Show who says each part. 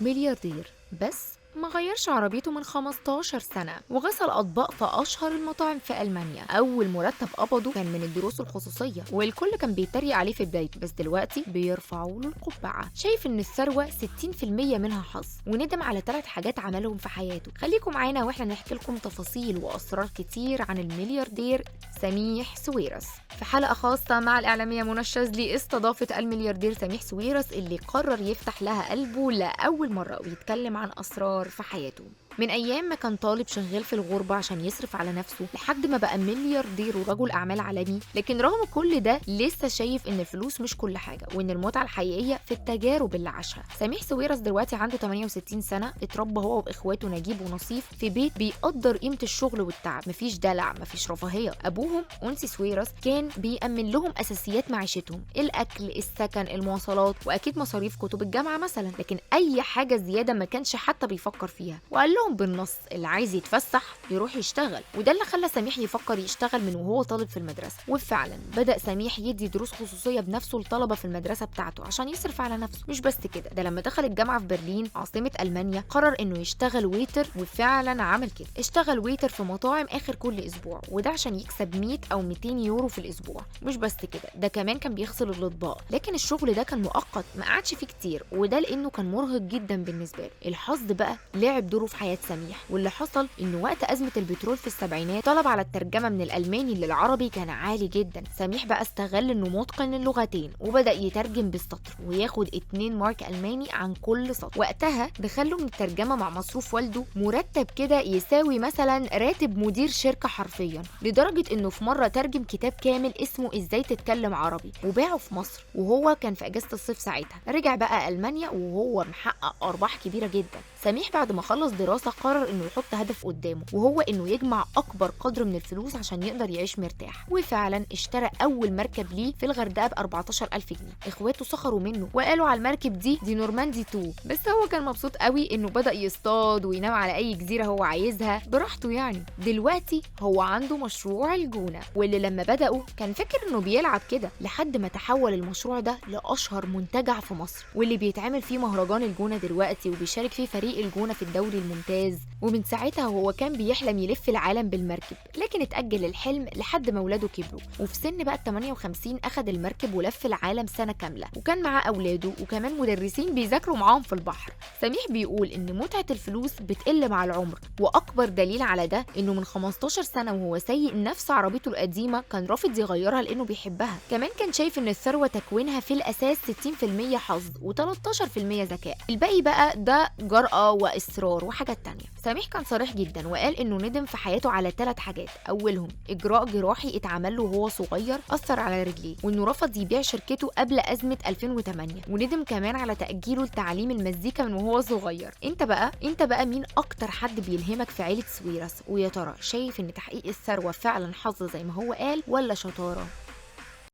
Speaker 1: ملياردير بس ما غيرش عربيته من 15 سنة، وغسل أطباق في أشهر المطاعم في ألمانيا. أول مرتب قبضه كان من الدروس الخصوصية، والكل كان بيتريق عليه في بدايته، بس دلوقتي بيرفعوا له القبعة. شايف إن الثروة 60% منها حظ، وندم على 3 حاجات عملهم في حياته. خليكم معانا وإحنا نحكي لكم تفاصيل وأسرار كتير عن الملياردير سميح سويرس. في حلقة خاصة مع الإعلامية منى الشاذلي استضافت الملياردير سميح سويرس، اللي قرر يفتح لها قلبه لأول مرة ويتكلم عن أسرار في حياته. من أيام ما كان طالب شغال في الغربة عشان يصرف على نفسه، لحد ما بقى ملياردير ورجل أعمال عالمي. لكن رغم كل ده لسه شايف إن الفلوس مش كل حاجة، وإن المتعة الحقيقية في التجارب اللي عاشها. سميح سويرس دلوقتي عنده 68 سنة، اتربى هو وإخواته نجيب ونصيف في بيت بيقدر قيمة الشغل والتعب، مفيش دلع مفيش رفاهية. أبوهم أنسي سويرس كان بيأمن لهم أساسيات معيشتهم، الأكل السكن المواصلات، وأكيد مصاريف كتب الجامعة مثلا، لكن أي حاجة زيادة ما كانش حتى بيفكر فيها. وقال لهم بالنص اللي عايز يتفسح يروح يشتغل، وده اللي خلى سميح يفكر يشتغل من وهو طالب في المدرسة. وفعلا بدأ سميح يدي دروس خصوصية بنفسه لطلبة في المدرسة بتاعته عشان يصرف على نفسه. مش بس كده، ده لما دخل الجامعة في برلين عاصمة ألمانيا قرر انه يشتغل waiter، وفعلا عمل كده. اشتغل waiter في مطاعم اخر كل اسبوع، وده عشان يكسب 100 او 200 يورو في الاسبوع. مش بس كده، ده كمان كان بيغسل الاطباق، لكن الشغل ده كان مؤقت ما قعدش فيه كتير، وده لانه كان مرهق جدا بالنسبة له. الحظ بقى لعب دوره في حياة سميح، واللي حصل انه وقت أزمة البترول في السبعينات طلب على الترجمة من الألماني للعربي كان عالي جدا. سميح بقى استغل انه متقن اللغتين وبدأ يترجم بالسطر وياخد 2 مارك ألماني عن كل سطر. وقتها دخله من الترجمة مع مصروف والده مرتب كده يساوي مثلا راتب مدير شركة حرفيا، لدرجة انه في مرة ترجم كتاب كامل اسمه ازاي تتكلم عربي وباعه في مصر، وهو كان في اجازة الصيف ساعتها. رجع بقى ألمانيا وهو محقق أرباح كبيرة جدا. سميح بعد ما خلص دراسة قرر انه يحط هدف قدامه، وهو انه يجمع اكبر قدر من الفلوس عشان يقدر يعيش مرتاح. وفعلا اشترى اول مركب ليه في الغردقة ب 14,000 جنيه. اخواته سخروا منه وقالوا على المركب دي نورماندي 2، بس هو كان مبسوط قوي انه بدأ يصطاد وينام على اي جزيرة هو عايزها براحته. يعني دلوقتي هو عنده مشروع الجونة، واللي لما بدأه كان فاكر انه بيلعب كده، لحد ما تحول المشروع ده لاشهر منتجع في مصر، واللي بيتعمل فيه مهرجان الجونة دلوقتي وبيشارك فيه فريق الجونة في الدوري الممتاز. ومن ساعتها هو كان بيحلم يلف العالم بالمركب، لكن اتأجل الحلم لحد ما ولاده كبروا، وفي سن بقى 58 أخد المركب ولف العالم سنة كاملة، وكان معاه أولاده وكمان مدرسين بيذاكروا معاهم في البحر. سميح بيقول إن متعة الفلوس بتقل مع العمر، وأكبر دليل على ده إنه من 15 سنة وهو سايق نفس عربيته القديمة كان رافض يغيرها لأنه بيحبها. كمان كان شايف إن الثروة تكوينها في الأساس 60% حظ و13% ذكاء، الباقي بقى ده جرأة وإصرار وحاجات تانية. سميح كان صريح جدا وقال انه ندم في حياته على 3 حاجات، اولهم اجراء جراحي اتعمل له وهو صغير اثر على رجليه، وانه رفض يبيع شركته قبل ازمه 2008، وندم كمان على تاجيله لتعليم المزيكا من وهو صغير. انت بقى مين اكتر حد بيلهمك في عيله سويرس؟ ويا ترى شايف ان تحقيق الثروه فعلا حظ زي ما هو قال ولا شطاره؟